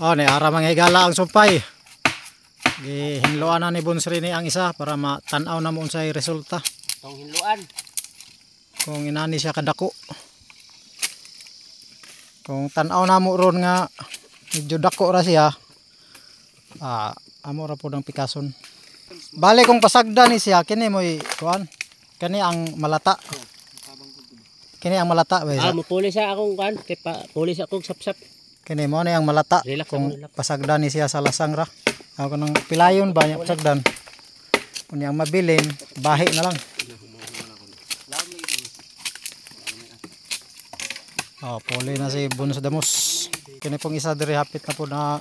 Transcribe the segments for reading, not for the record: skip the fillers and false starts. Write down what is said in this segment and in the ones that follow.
Oh, ni ara mga higala ang sumpay. Gihinloan na ni Bonsri ni ang isa para matan-aw na mo unsay resulta. Tong hinloan. Kung inani siya kadako. Kung tan-aw na mo ron nga medyo dako ra siya. Ah, amo ra pod ang pikason. Bale kung pasagda ni siya kini moy kuan. Kani ang malata. Kini ang malata ba Ah, mupuli sa akong kuan, kay pa puli sa akong sapsap. Kini mo ni ang malata. Relax kung ako, relax. Pasagdan ni siya sa lasang ra. Ako nang pilayon ba niya pasagdan. Unya ang mabilin, bahi na lang. Oh, puli na si Bonus Damos. Kini pong isa diri hapit na po na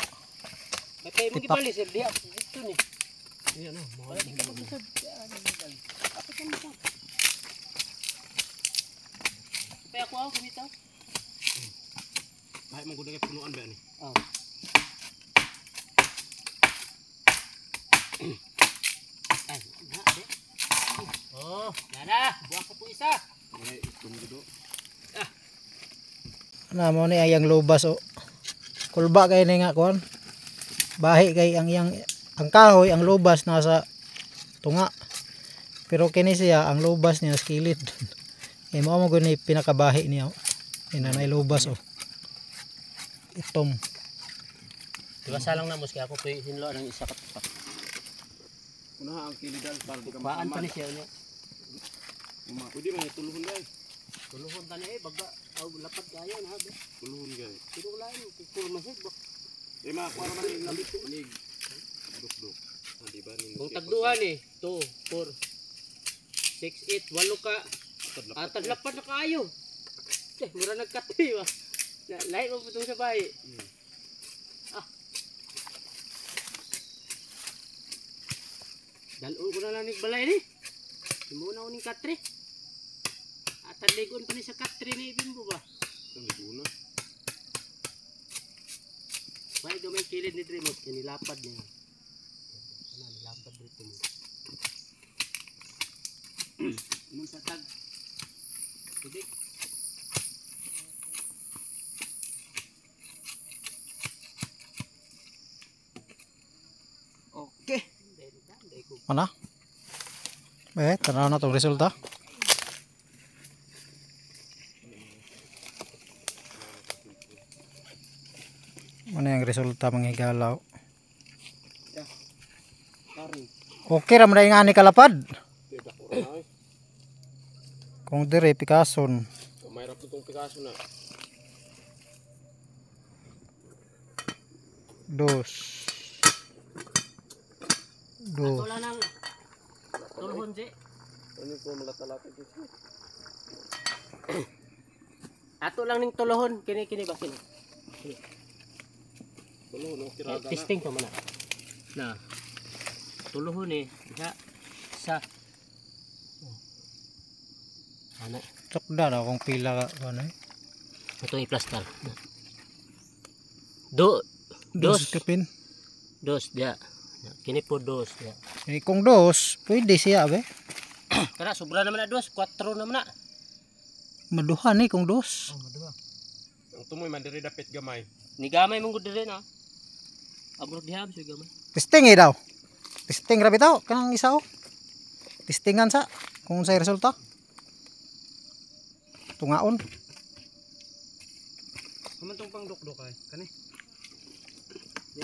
tipak. Bahay mong gudang punuan ba ni? Oh. Ay, na, de. Oh, nana, buwak ko po isa. Ah. Na mo ni ayang lubas o. Kulba kay ni nga kuan. Bahi kay ang iyang ang kahoy, ang lubas nasa tunga. Pero kini siya ang lubas niya sa kilid. Eh mao mo gud ni pinakabahi niya. Inanay lubas o. Itom. Diba salang na muski ako po hinlo ng isa ka tupak. Una ang kilidan para di ka Paan pa ni siya niya. Pwede man tuluhon dai. Tuluhon ta ni eh baga aw lapad kayo na be. Tuluhon gay. Pero wala ni kukur masig ba. Eh makuha naman yung lamit nig dukduk. Ah, di ba ning Kung tagduha ni 2 4 6 8 8 ka. Ah, tadlapad na kaayo. Eh, mura nagkati ba. Lahi mo putong sa bahay. Ah. Dalon ko na lang ni balay ni. Imo na uning katre. At taligon pa ni sa katre ni Bimbo ba. Liguna. May gamay kilid ni Dreamos kay nilapad niya. Ano nilapad dito mo. Mun sa tag. Tubig. Okay. Mana? Eh, tanaw na tong resulta. Ano yung resulta mga higalaw? Okay ra man nga ni kalapad. Kung dire pikason. Mayroon po tong pikason na. Dos. Dos. Wala nang tulhon si. Ano ko malata-lata dito? Ato lang ning tulohon kini kini ba kini. Tulohon okay ra. Testing pa man na. Na. Tulohon eh isa sa. Ana. Tukda na kung pila ka ano eh. Ito i-plaster. Do Dos dos kapin. Dos dia. Kini po dos dia. Eh, kung dos, pwede siya be. Kana sobra naman na dos, 4 naman na. Maduha ni kung dos. Oh, maduha. Ang tumoy man diri dapit gamay. Ni gamay mong gud diri na. Abro diha sa gamay. Testing eh daw. Testing ra bitaw kanang isa oh. Testingan sa kung unsay resulta. Tungaon. Human tong pangdukduk ay kani. Di.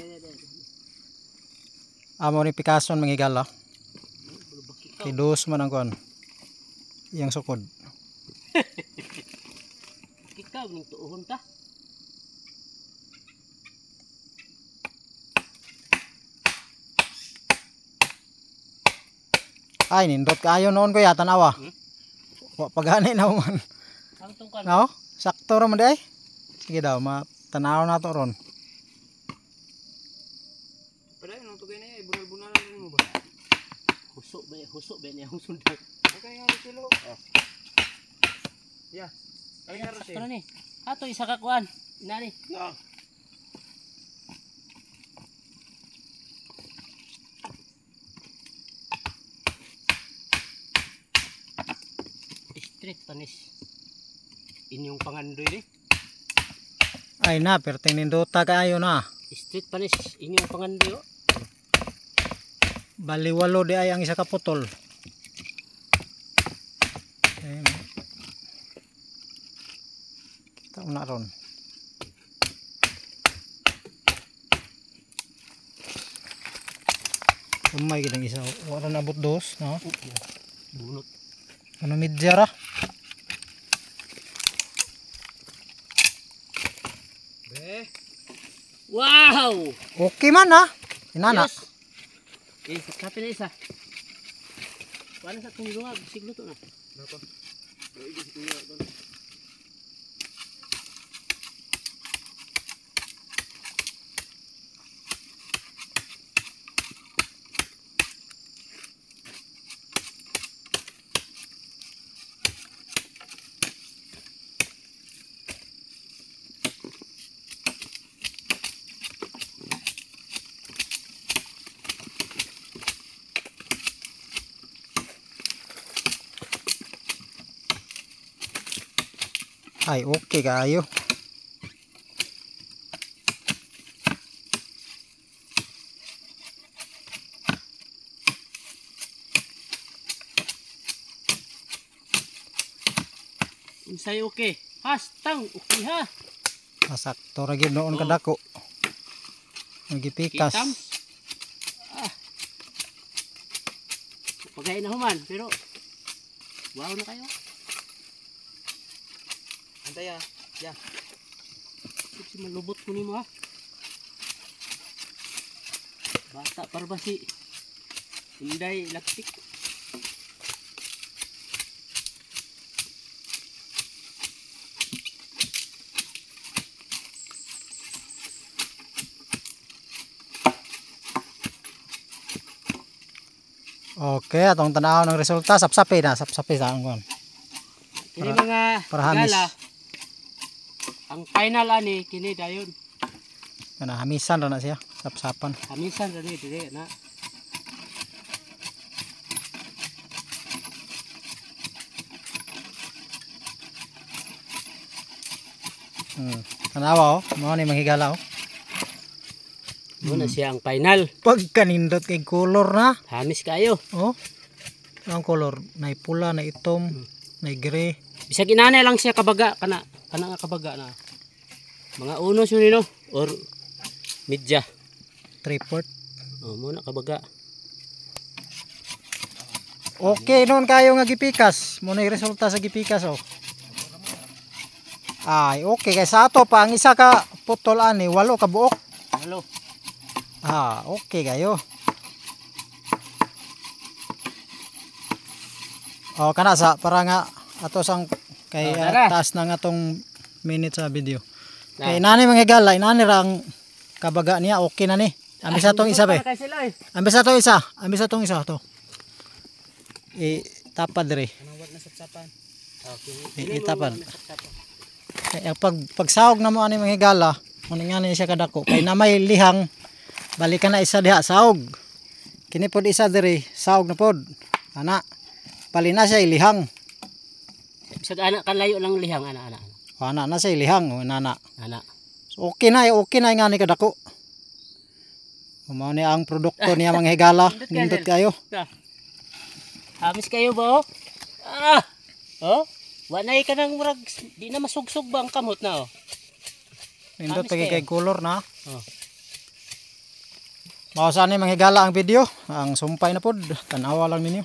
Amo ni Picasso mga higala. Kay dos man ang kuan. Iyang sukod. Ikaw ning tuohon ta. Ay nindot kaayo noon kuya tanawa. Wa pagani na man. Ang tungkan. No? Sakto ra man di ay. Sige daw, matanaw na to ron. Padayon nang tugay na eh, bunal-bunalan rin mo ba? Husok ba niya ang sundan. Okay nga kilo. Oh. Yeah. Ay nga Sakto na ni. Ato isa ka kuan. Inani. Na. Street panis. Inyong pangandoy ni. Ay na, perting nindota kaayo na. Street panis inyo ang pangandi oh. Bali walo di ay ang isa ka putol. Ayun. Kita mo na ron. Umay gid ang isa. Wala na abot dos, no? Bunot. Ano midya ra? Be. Wow! Okay man ha. Inana. Yes. Eh, kape na isa. Wala sa itong lungag. Siglo to na. Napa. Ay, si kuya doon. Ay, okay kayo. Unsay okay. Hastang okay ha. Masakto ra gyud noon Oh. kadako. Nagipikas. Kitams. Ah. Pagay na human pero wow na kayo. Antay ah. Ya. Si malubot ko nimo ha. Bata para ba si Inday Laktik. Okay, atong tanaw ng resulta sapsapi na, sapsapi sa ang kuan. Kini mga para hamis. gala. Ang final ani kini dayon. Kana hamisan ra na siya, sapsapan. Hamisan ra ni dire na. Tanawa oh, mao ni manghigala oh. Muna siya ang final. Pagkanindot kay color na. Hamis kayo. Oh. Ang color, nay pula, nay itom, nay gray. Bisag inanay lang siya kabaga kana kana nga kabaga na. Mga uno siya nino or midya. 3/4. Oh, muna kabaga. Okay noon kayo nga gipikas. Mo na yung resulta sa gipikas oh. Ay, okay kay sa ato pa ang isa ka putol ani walo ka buok. Halo. Ah, okay kayo. Oh, kana sa para nga ato sang kay Oh, tara. taas na nga tong minute sa video. Na. Kay inani mga higala, inani ra ang kabaga niya, okay na ni. Ambis na tong isa be. Kay sila eh. Ambis na tong isa, ambis na tong isa to. I tapad diri. Anong na sapsapan? Okay. Itapan. Kay ang pagsahog na mo ani mga higala, muna nga ni siya kadako. Kay na may lihang, balikan na isa diha sahog. Kini pod isa diri, sahog na pod. Ana. Bali na siya ilihang. Bisag ana kalayo lang lihang ana ana. O, ana na siya ilihang, o nana. Ana. So, okay na, okay na nga ni kadako. Mao ni ang produkto niya mga higala. Nindot Nindot kayo. Hamis kayo ba oh? Ah. Oh? Wa na ka nang murag di na masugsog ba ang kamot na oh. Nindot Amis pagi kayo. kay color na. Oh. Mao sa ni mga higala ang video. Ang sumpay na pod. Tanawa lang ninyo.